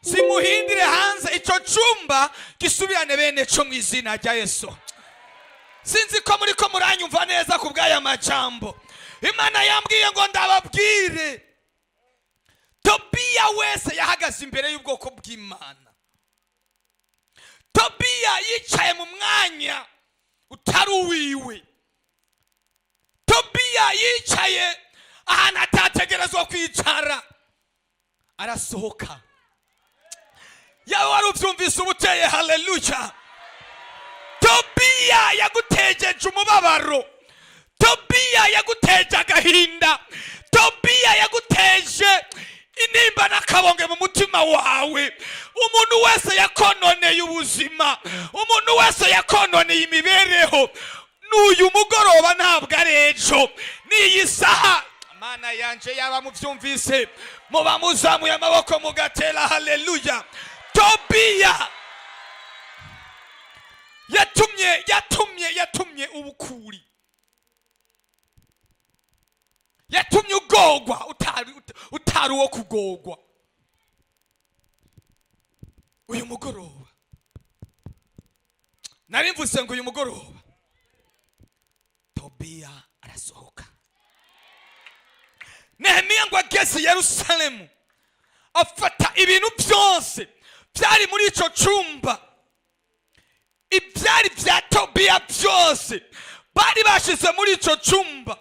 Simuhindire hanze, icyo cyumba gisubirane bene cyo mu izina rya Yesu. Sinzi ko muri ko muranyumva neza ku bw'aya majambo. Imana yambwiye ngo ndababwire, Tobiya wese yahagaze imbere y'ubwoko bw'Imana, Tobiya yicaye mu mwanya utari uwiwe, Tobiya yicaye ahantu atategerezwa kwicara, arasohoka. Yaba wari ubyumvise, ubuteye haleluya. Tobiya yagutegeje umubabaro, Tobiya yaguteje agahinda, Tobiya yaguteje intimba n'akabonge mu mutima wawe. Umuntu wese yakononeye ubuzima, umuntu wese yakononeye imibereho, n'uyu mugoroba, ntabwo ari ejo, n'iyi saha. Mana yanje, yaba mubyumvise muba muzamuye amaboko mugatera haleluya. Tobiya yatumye ubukuri, yatumye ugogwa utari uwo kugogwa. Uyu mugoroba nari mvuze ngo uyu mugoroba Tobiya arasohoka. Nehemiya ngo ageze i Yerusalemu, afata ibintu byose byari muri icyo cyumba, ibyari bya Tobiya byose bari bashize muri icyo cyumba,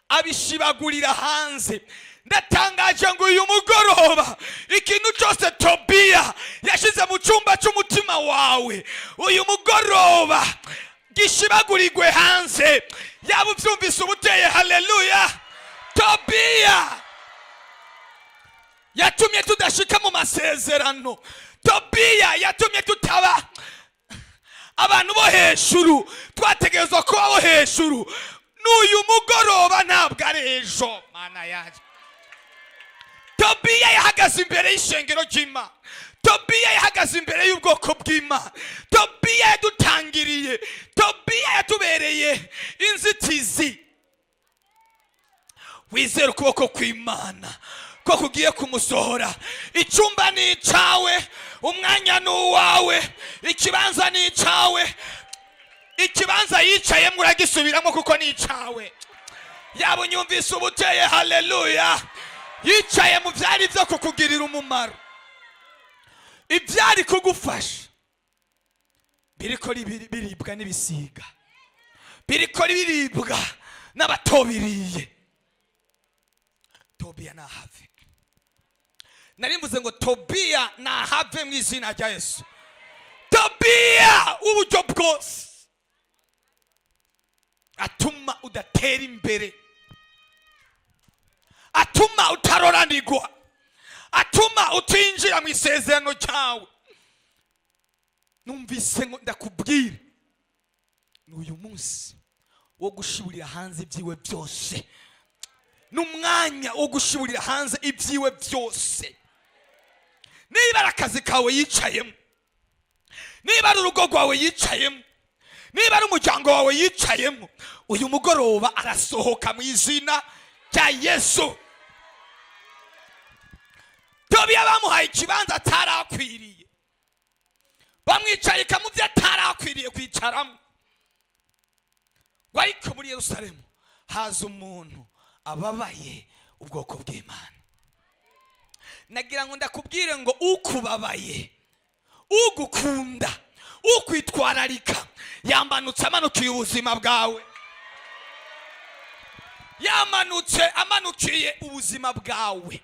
abishibagurira hanze. Ndatangaje ngo uyu mugoroba ikintu cyose Tobiya yashyize mu cyumba cy'umutima wawe, uyu mugoroba gishibagurirwe hanze. Yaba ubyumvise, ubuteye haleluya. Tobiya yatumye tudashika mu masezerano, Tobiya yatumye tutaba abantu bo hejuru twategerezwa kuba bo hejuru. N'uyu mugoroba, ntabwo ari ejo. Mana yanjye, Tobiya yahagaze imbere y'ishengero ry'Imana, Tobiya yahagaze imbere y'ubwoko bw'Imana, Tobiya yadutangiriye, Tobiya yatubereye inzitizi. Wizere ukuboko kw'Imana ko kugiye kumusohora. Icyumba ni icyawe, umwanya ni uwawe, ikibanza ni icyawe. Ikibanza yicayemo uragisubiramo kuko ni icyawe. Yaba unyumvise, ubuteye haleluya. Yicaye mu byari byo kukugirira umumaro, ibyari kugufasha biriko biribwa n'ibisiga, biriko biribwa n'abatobiriye. Tobiya nahave. Nari mvuze ngo Tobiya nahave mu izina rya Yesu. Tobiya uburyo bwose atuma udatera imbere, atuma utaroranirwa, atuma utinjira mu isezerano ryawe, numvise ngo ndakubwira, ni uyu munsi wo gushiburira hanze ibyiwe byose, n'umwanya wo gushiburira hanze ibyiwe byose. Niba ari akazi kawe yicayemo, niba ari urugo rwawe yicayemo, niba ari umuryango wawe yicayemo, uyu mugoroba arasohoka mu izina rya Yesu. Tobiya bamuhaye ikibanza atarakwiriye, bamwicarika mu byo atarakwiriye kwicaramo. Ngo ariko muri Yerusalemu haza umuntu ababaye ubwoko bw'Imana. Nagira ngo ndakubwire ngo ukubabaye, ugukunda, ukwitwararika yamanutse amanukiye ubuzima bwawe, yamanutse amanukiye ubuzima bwawe,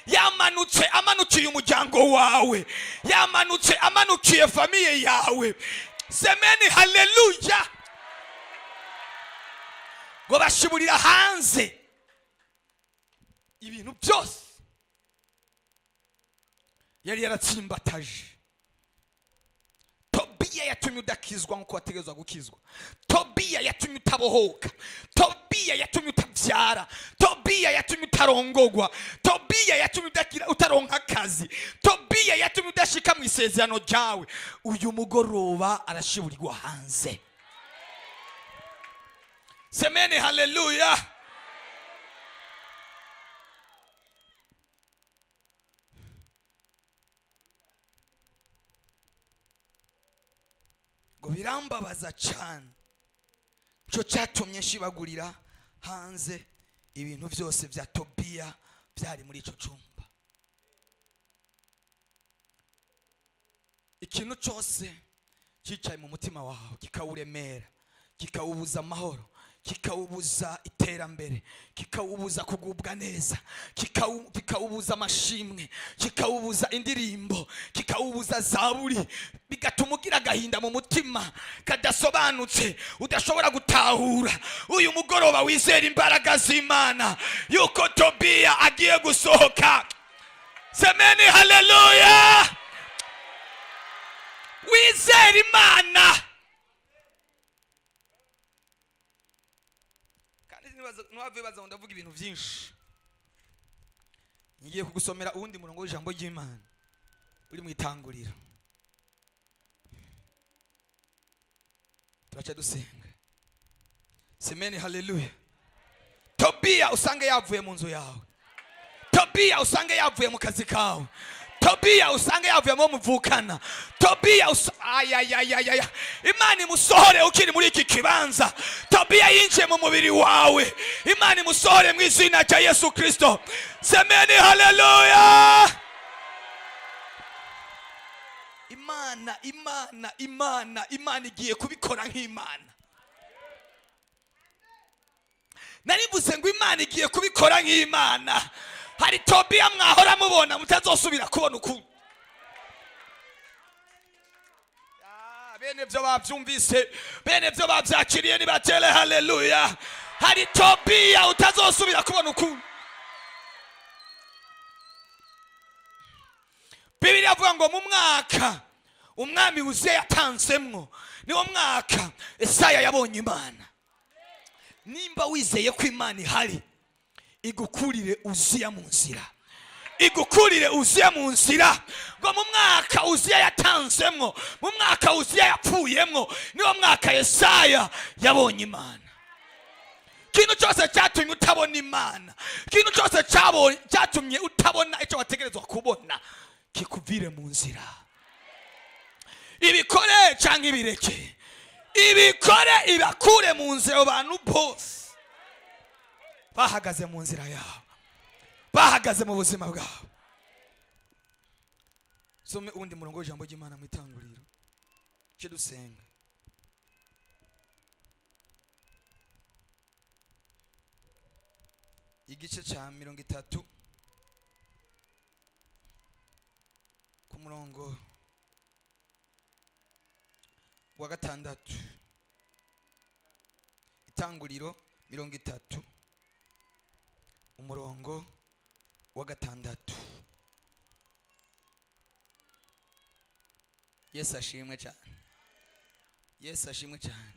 yamanutse amanukiye umuryango wawe, yamanutse amanukiye famille yawe. Semeni haleluya. Ngo bashiburira hanze ibintu byose yari yaratsimbataje. Tobiya yatumye udakizwa nk'uko wategerezwa gukizwa, Tobiya yatumye utabohoka, Tobiya yatumye utabyara, Tobiya yatumye utarongogwa, Tobiya yatumye utaronka akazi, Tobiya yatumye udashika mu isezerano ryawe. Uyu mugoroba arashiburirwa hanze. Semeni haleluya. Ngo birambabaza cyane, cyo cyatumye nshibagurira hanze ibintu byose bya Tobiya byari muri icyo cyumba. Ikintu cyose cyicaye mu mutima wawe kikawuremera, kikawubuza amahoro, kikawubuza iterambere, kikawubuza kugubwa neza, kikawubuza amashimwe, kikawubuza indirimbo, kikawubuza zaburi, bigatuma ugira agahinda mu mutima kadasobanutse udashobora gutahura. Uyu mugoroba wizera imbaraga z'Imana yuko Tobiya agiye gusohoka. Semeni haleluya! Wizera Imana. Kandi ntiwave wibaza ngo ndavuga ibintu byinshi. Ngiye kugusomera uwundi murongo w'ijambo ry'Imana uri mu Itanguriro, turaca dusenga. Semeni haleluya! Tobiya usange yavuye mu nzu yawe, Tobiya usange yavuye mu kazi kawe, Tobiya usange yavuye mu muvukana, Tobiya ayayayaya, Imana imusohore ukiri muri iki kibanza. Tobiya yinjiye mu mubiri wawe, Imana imusohore mu izina rya Yesu Kristo. Semeni haleluya! Imana, Imana, Imana, Imana igiye kubikora nk'Imana. Narivuze ngo Imana igiye kubikora nk'Imana. Hari Tobiya mwahora mubona mutazosubira kubona ukundi. Bene byo babyumvise, bene byo babyakiriye, nibatere haleluya. Hari Tobiya utazosubira kubona ukundi. Bibiliya avuga ngo mu mwaka umwami Uziya yatanzemwo, niwo mwaka Esaya yabonye Imana. Nimba wizeye ko Imana ihari, igukurire Uziya mu nzira, igukurire Uziya mu nzira. Ngo mu mwaka Uziya yatanzemwo, mu mwaka Uziya yapfuyemwo, niwo mwaka Yesaya yabonye Imana. Ikintu cyose cyatumye utabona Imana, ikintu cyose cyatumye utabona icyo wategerezwa kubona, kikuvire mu nzira. Ibikore cyangwa ibireke, ibikore, ibakure mu nzira. Abo bantu bose bahagaze mu nzira yabo, bahagaze mu buzima bwabo. Some uwundi murongo w'ijambo ry'Imana mu Itanguriro, cyo dusenga. Igice cya 30 ku murongo wa 6. Itanguriro 30 umurongo wa 6. Yesu ashimwe cyane, Yesu ashimwe cyane.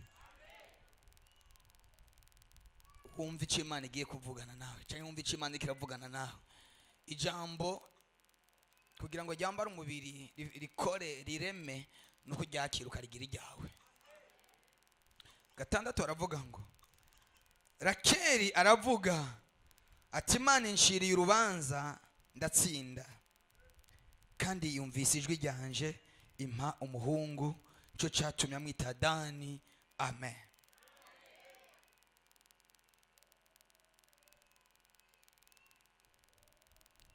Wumva icyo Imana igiye kuvugana nawe, cyangwa wumva icyo Imana ikiravugana nawe. Ijambo kugira ngo ryambare umubiri, rikore, rireme, nuko ryakira ukarigira iryawe. 6 aravuga ngo Rakeli aravuga ati Imana inshiriye urubanza ndatsinda, kandi yumvise ijwi ryanje impa umuhungu, cyo cyatumye amwita Dani. Amen.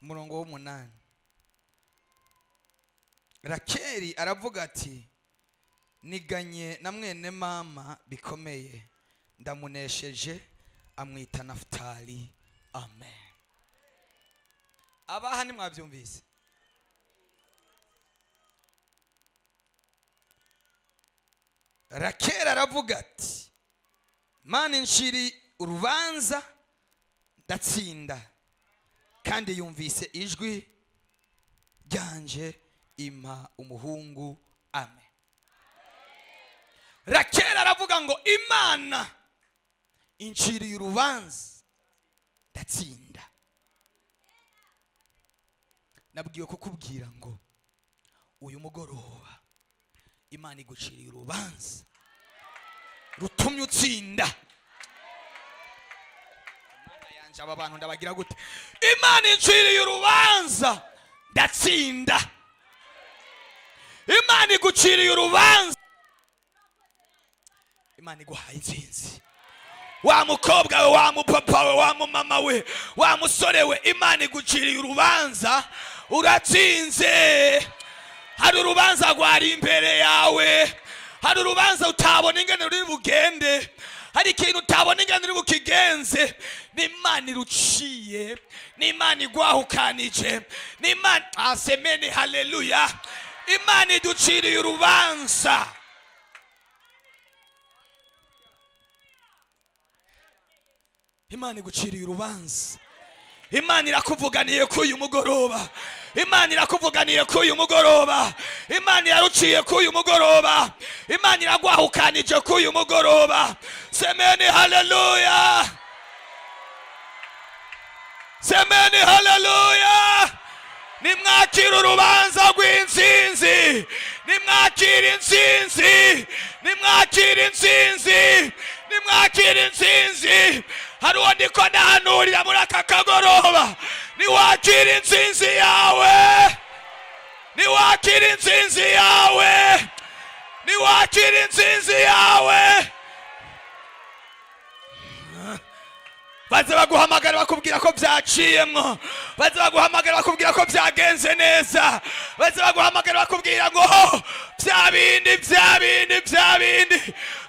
Umurongo w'umunani, Rakeli aravuga ati niganye na mwene mama bikomeye, ndamunesheje, amwita Nafutali. Amen. Abaha ntimwabyumvise? Rakeli aravuga ati Mana inshiri urubanza ndatsinda, kandi yumvise ijwi ryanje impa umuhungu. Amen. Rakeli aravuga ngo Imana inciriye urubanza ndatsinda. Nabwiwe kukubwira ngo uyu mugoroba Imana iguciriye urubanza rutumye utsinda. Imana yanje, aba bantu ndabagira gute? Imana inciriye urubanza ndatsinda. Imana iguciriye urubanza. Imana iguhaye intsinzi. Wa mukobwa we, wa mupapa we, wa mumama we, wa musore we, Imana iguciriye urubanza, uratsinze. Hari urubanza rwari imbere yawe, hari urubanza utabona ingene ruri bugende, hari ikintu utabona ingene uri bukigenze. N'Imana iruciye, n'Imana igwahukanije, n'Imana asemeni. Haleluya! Imana iduciriye urubanza. Imana iguciriye urubanza. Imana irakuvuganiye ko uyu mugoroba, Imana irakuvuganiye ko uyu mugoroba, Imana iraruciye ko uyu mugoroba, Imana iragwahukanije ko uyu mugoroba. Semeni haleluya, semeni haleluya! Nimwakira urubanza rw'intsinzi, nimwakira intsinzi, nimwakira intsinzi, nimwakira intsinzi. Hari uwo ndiko ndahanurira muri aka kagoroba: niwakira intsinzi yawe, niwakira intsinzi yawe, niwakira intsinzi yawe. Baze baguhamagara bakubwira ko byaciyemwo, baze baguhamagara bakubwira ko byagenze neza, baze baguhamagara bakubwira ngo: "Oh, bya bindi, bya bindi, bya bindi,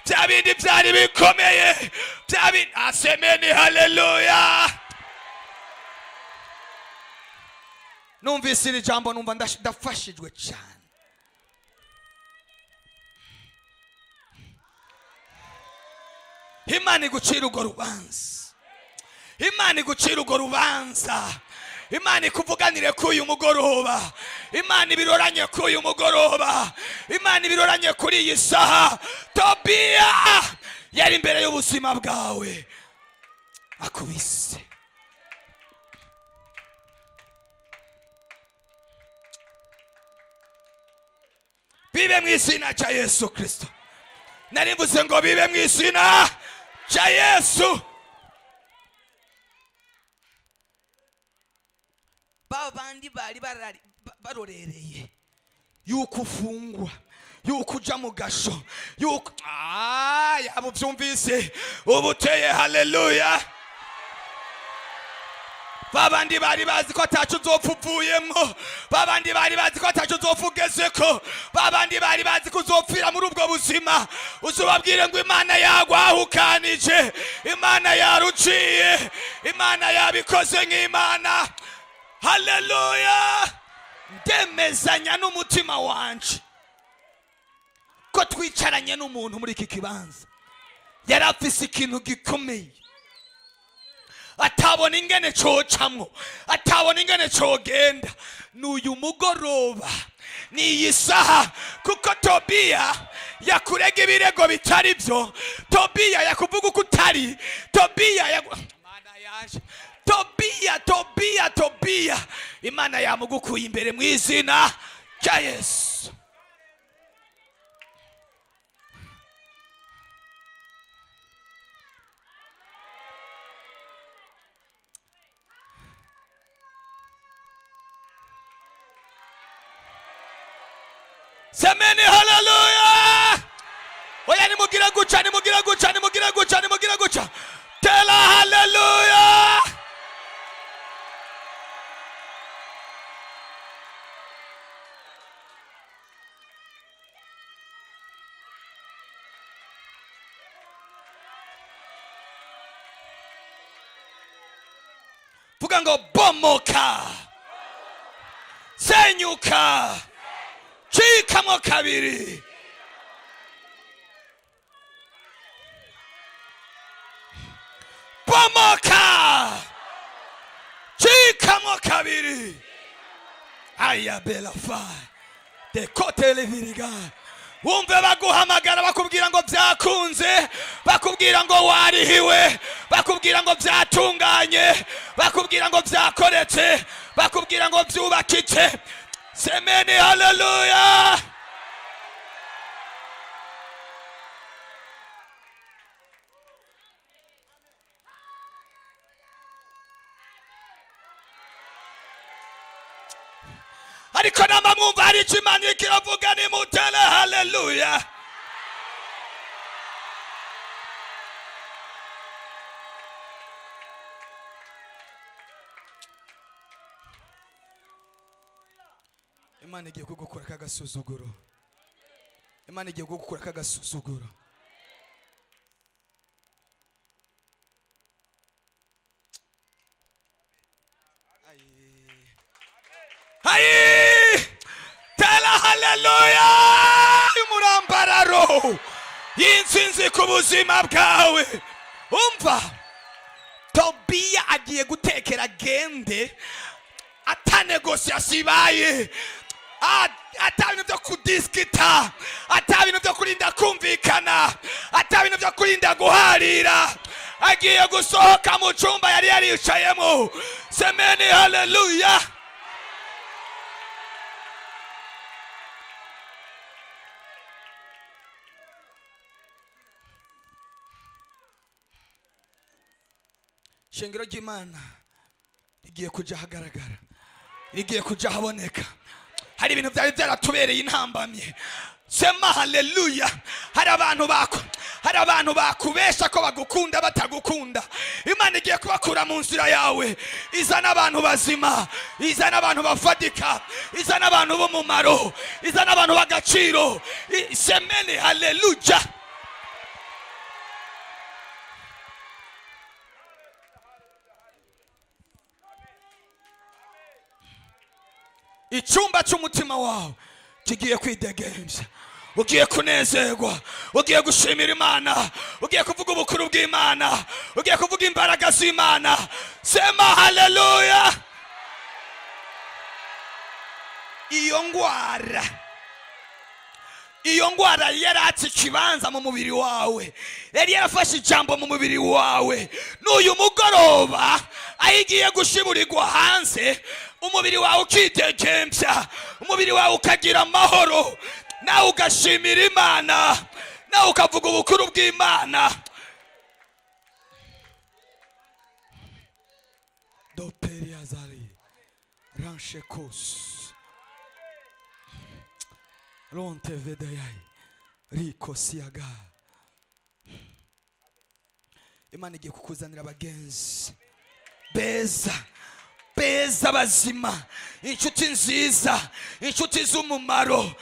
bya bindi byari bikomeye, bya bindi." Asemeni haleluya! Numvise iri jambo, numva ndafashijwe cyane. Imana igucira urwo rubanza, Imana igucira urwo rubanza. Imana ikuvuganire kuri uyu mugoroba, Imana ibiroranye kuri uyu mugoroba, Imana ibiroranye kuri iyi saha. Tobiya yari imbere y'ubuzima bwawe akubise. Bibe mu izina rya Yesu Kirisito. Nari mvuze ngo bibe mu izina rya Yesu. Ba bandi bari barorereye yuko ufungwa, yuko uja mu gasho, yuko yaba ubyumvise uba uteye haleluya. Babandi bari bazi ko ataco uzopfa uvuyemwo, babandi bari bazi ko ataco uzopfa ugezeko, babandi bari bazi ko uzopfira muri ubwo buzima, uzubabwire ngo Imana yagwahukanije, Imana yaruciye, Imana yabikoze nk'Imana. Haleluya! Ndemezanya n'umutima wanje ko twicaranye n'umuntu muri iki kibanza yari afise ikintu gikomeye atabona ingene cocamwo, atabona ingene cogenda. N'uyu mugoroba, ni iyi saha, kuko Tobiya yakurega ibirego bitari byo, Tobiya yakuvuga uko utari, Tobiya yagu... Mana yaje, Tobiya, Tobiya, Tobiya, Imana yamugukuye imbere mu izina rya Yesu. Semeni haleluya! Oya, nimugire guca, nimugire guca, nimugire guca, nimugire guca. Tela haleluya! Vuga ngo bomoka, senyuka, cikamo kabiri. Bomoka, cikamo kabiri. Aya belafa dekotele viriga. Wumve baguhamagara bakubwira ngo byakunze, bakubwira ngo warihiwe, bakubwira ngo byatunganye, bakubwira ngo byakoretse, bakubwira ngo byubakitse. Semeni haleluya! Ariko nama mwumva hari icyo Imana iriko iravuga, nimutele haleluya! Imana igiye kugukura kagasuzuguro. Imana igiye kugukura kagasuzuguro. Ayi! Tera haleluya! Umurambararo y'intsinzi ku buzima bwawe. Umva, Tobiya agiye gutekera gende ata négociation ibaye, ata bintu byo kudisikita, ata bintu byo kurinda kumvikana, ata bintu byo kurinda guharira. Agiye gusohoka mu cyumba yari yaricayemo. Semeni haleluya! Shengero ry'Imana rigiye kujya ahagaragara, rigiye kujya ahaboneka. Hari ibintu byari byaratubereye intambamye. Sema haleluya! Hari abantu bakubesha ko bagukunda batagukunda. Imana igiye kubakura mu nzira yawe, izana abantu bazima, izana abantu bafatika, izana abantu b'umumaro, izana abantu b'agaciro. Semeni haleluya! Icyumba cy'umutima wawe kigiye kwidegembya, ugiye kunezerwa, ugiye gushimira Imana, ugiye kuvuga ubukuru bw'Imana, ugiye kuvuga imbaraga z'Imana. Sema haleluya! Iyo ngwara yaratse ikibanza mu mubiri wawe, yari yarafashe ijambo mu mubiri wawe, n'uyu mugoroba aho igiye gushiburirwa hanze, umubiri wawe ukidegembya, umubiri wawe ukagira amahoro, nawe ugashimira Imana, nawe ukavuga ubukuru bw'Imana. Doperiazari ranshekos rontevedeyai rikosiyaga. Imana igiye kukuzanira abagenzi beza beza bazima, inshuti nziza, inshuti z'umumaro.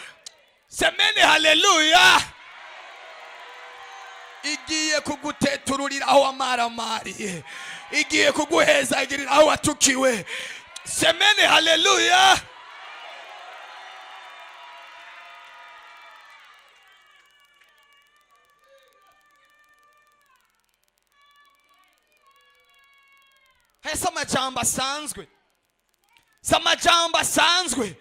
Semeni haleluya! Igiye kugutetururira aho wamaramariye, igiye kuguhezagirira aho watukiwe. Semeni haleluya! Ese amajambo asanzwe si amajambo asanzwe,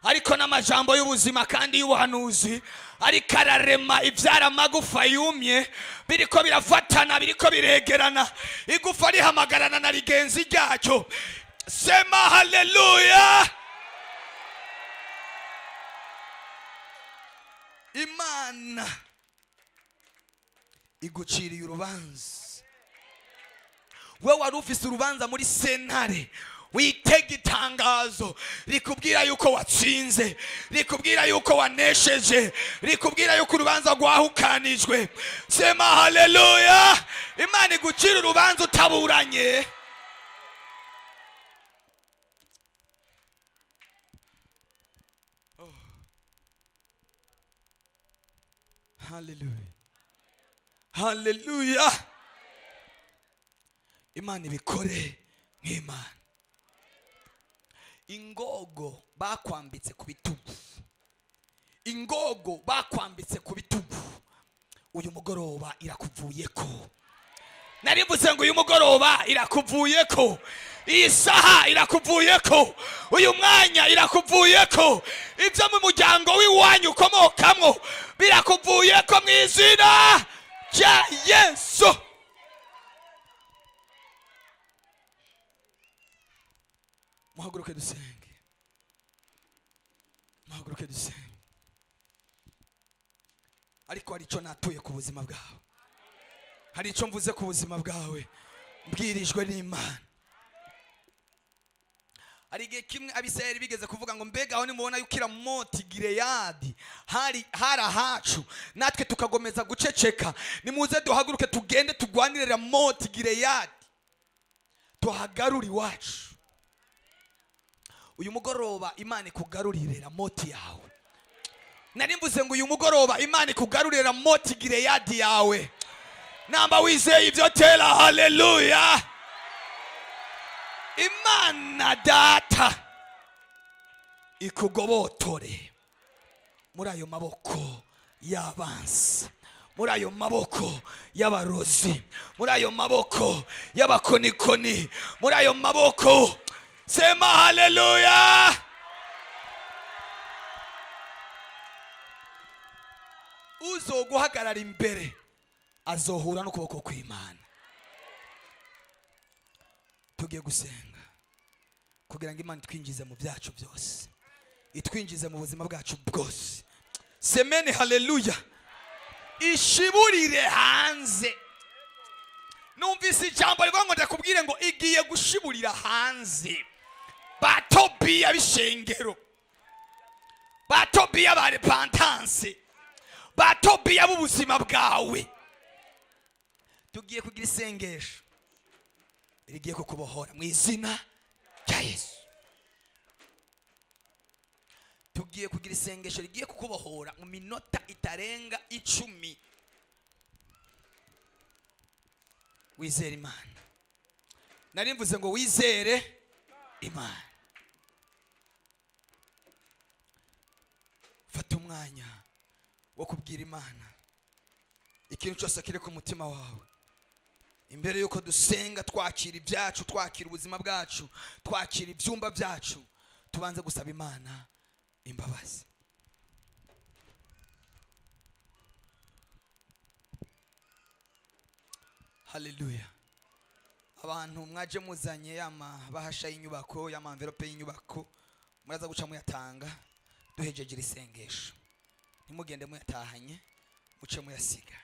ariko n'amajambo y'ubuzima kandi y'ubuhanuzi, ariko ararema ibyara amagufa yumye, biriko birafatana, biriko biregerana, igufa rihamagarana na rigenzi ryacyo. Sema haleluya! Imana iguciriye urubanza. We wari ufise urubanza muri sentare, witega itangazo rikubwira yuko watsinze, rikubwira yuko wanesheje, rikubwira yuko urubanza rwahukanijwe. Sema haleluya! Imana igucira urubanza utaburanye. Oh. Haleluya, haleluya! Imana ibikore nk'Imana. Ingogo bakwambitse ku bitugu, ingogo bakwambitse ku bitugu, uyu mugoroba irakuvuyeko. Narivuze ngo uyu mugoroba irakuvuyeko, iyi saha irakuvuyeko, uyu mwanya irakuvuyeko. Ibyo mu muryango w'iwanyu ukomokamwo birakuvuyeko mu izina rya Yesu. Muhaguruke dusenge, muhaguruke dusenge. Ariko hari icyo natuye ku buzima bwawe, hari icyo mvuze ku buzima bwawe mbwirijwe n'Imana. Hari igihe kimwe Abisirayeli bigeze kuvuga ngo mbega aho nimubona yuko Ramoti Gileyadi hari ahacu, natwe tukagomeza guceceka, nimuze duhaguruke tugende turwanire Ramoti Gileyadi, tuhagarure iwacu. Uyu mugoroba Imana ikugarurire Ramoti yawe. Nari mvuze ngo uyu mugoroba Imana ikugarurire Ramoti Gileyadi yawe. Namba wizeye ibyo, tera haleluya. Imana Data ikugobotore muri ayo maboko y'abansi, muri ayo maboko y'abarozi, muri ayo maboko y'abakonikoni, muri ayo maboko. Sema haleluya. Uzoguhagarara imbere azohura n'ukuboko kw'Imana. Tugiye gusenga kugira ngo Imana itwinjize mu byacu byose, itwinjize mu buzima bwacu bwose. Semeni haleluya. Ishiburire hanze. Numvise ijambo rivuga ngo ndakubwire ngo igiye gushiburira hanze ba Tobiya b'ishengero, ba Tobiya ba repentance, ba Tobiya b'ubuzima bwawe. Tugiye kugira isengesho rigiye kukubohora mu izina rya Yesu. Tugiye kugira isengesho rigiye kukubohora mu minota itarenga 10. Wizere Imana. Nari mvuze ngo wizere Imana. Fata umwanya wo kubwira Imana ikintu cyose kiri ku mutima wawe. Imbere yuko dusenga twakira ibyacu, twakira ubuzima bwacu, twakira ibyumba byacu, tubanze gusaba Imana imbabazi. Haleluya. Abantu mwaje muzanye yamabahasha y'inyubako, y'amamverope y'inyubako, muraza guca muyatanga duhejeje isengesho. Ntimugende muyatahanye, muce muyasiga.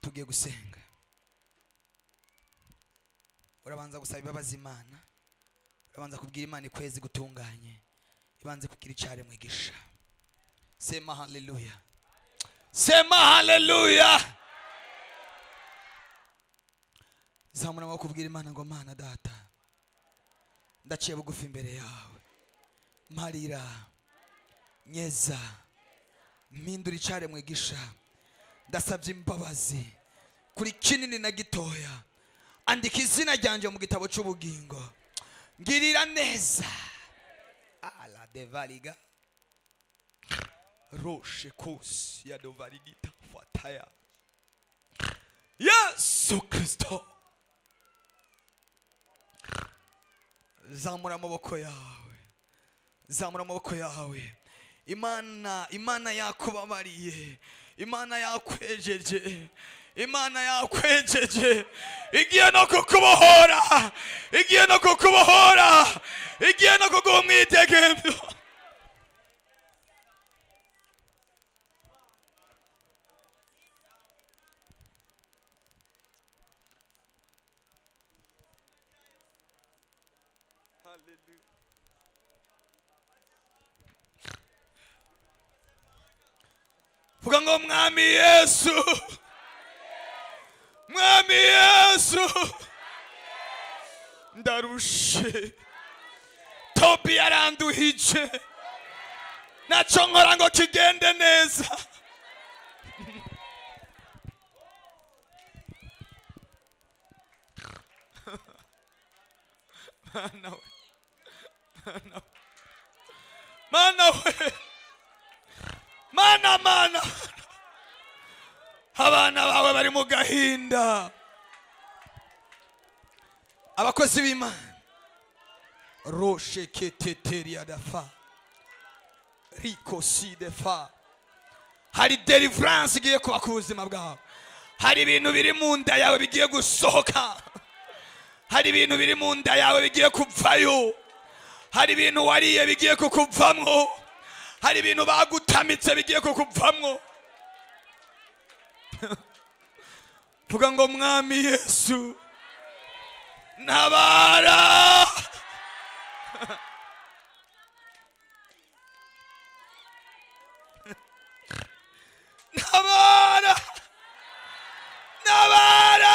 Tugiye gusenga. Urabanza gusaba imbabazi Imana, urabanza kubwira Imana ikwezi gutunganye, ibanze kugira icare mwigisha. Sema haleluya. Sema haleluya. Zamura amaboko kubwira Imana ngo Mana Data, ndaciye bugufi imbere yawe, mparira, nyeza, mpindura icare mwigisha. Ndasabye imbabazi kuri kinini na gitoya. Andika izina ryanje mu gitabo cy'ubugingo, ngirira neza. Ala devaliga roshe kosi ya dovaligita fataya. Yesu Kristo, zamura amaboko yawe, zamura amaboko yawe. Imana, Imana yakubabariye, Imana yakwejeje, Imana yakwejeje, igiye no kukubohora, igiye no kukubohora, igiye no kuguha umwidegemvyo. Vuga ngo Mwami Yesu, Mwami Yesu, ndarushe, Tobi yaranduhije, naco nkora ngo kigende neza. Mana we, Mana we, Mana we, Mana, Mana, abana bawe bari mu gahinda. Abakozi b'Imana rosheketeteria dafa rikosi defa, hari deliverance igiye kuba ku buzima bwawe. Hari ibintu biri mu nda yawe bigiye gusohoka, hari ibintu biri mu nda yawe bigiye kuvayo, hari ibintu wariye bigiye kukuvamwo, hari ibintu bagutamitse bigiye kukuvamwo. Vuga ngo Mwami Yesu, ntabara. Ntabara, ntabara.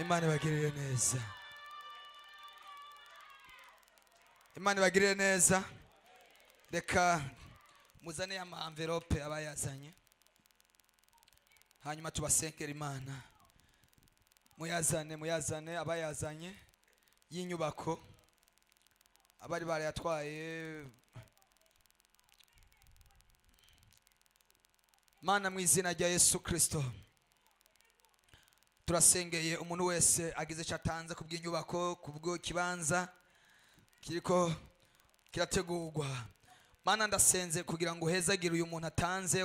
Imana ibagirire neza, Imana ibagirire neza. Reka muzane ya ma enveloppe abayazanye, hanyuma tubasengera Imana. Muyazane, muyazane abayazanye y'inyubako, abari barayatwaye. Mana, mu izina rya Yesu Kristo, turasengeye umuntu wese agize icyo atanze ku bw'inyubako, ku bw'ikibanza kiriko kirategurwa. Mana, ndasenze kugira ngo uhezagire uyu muntu atanze.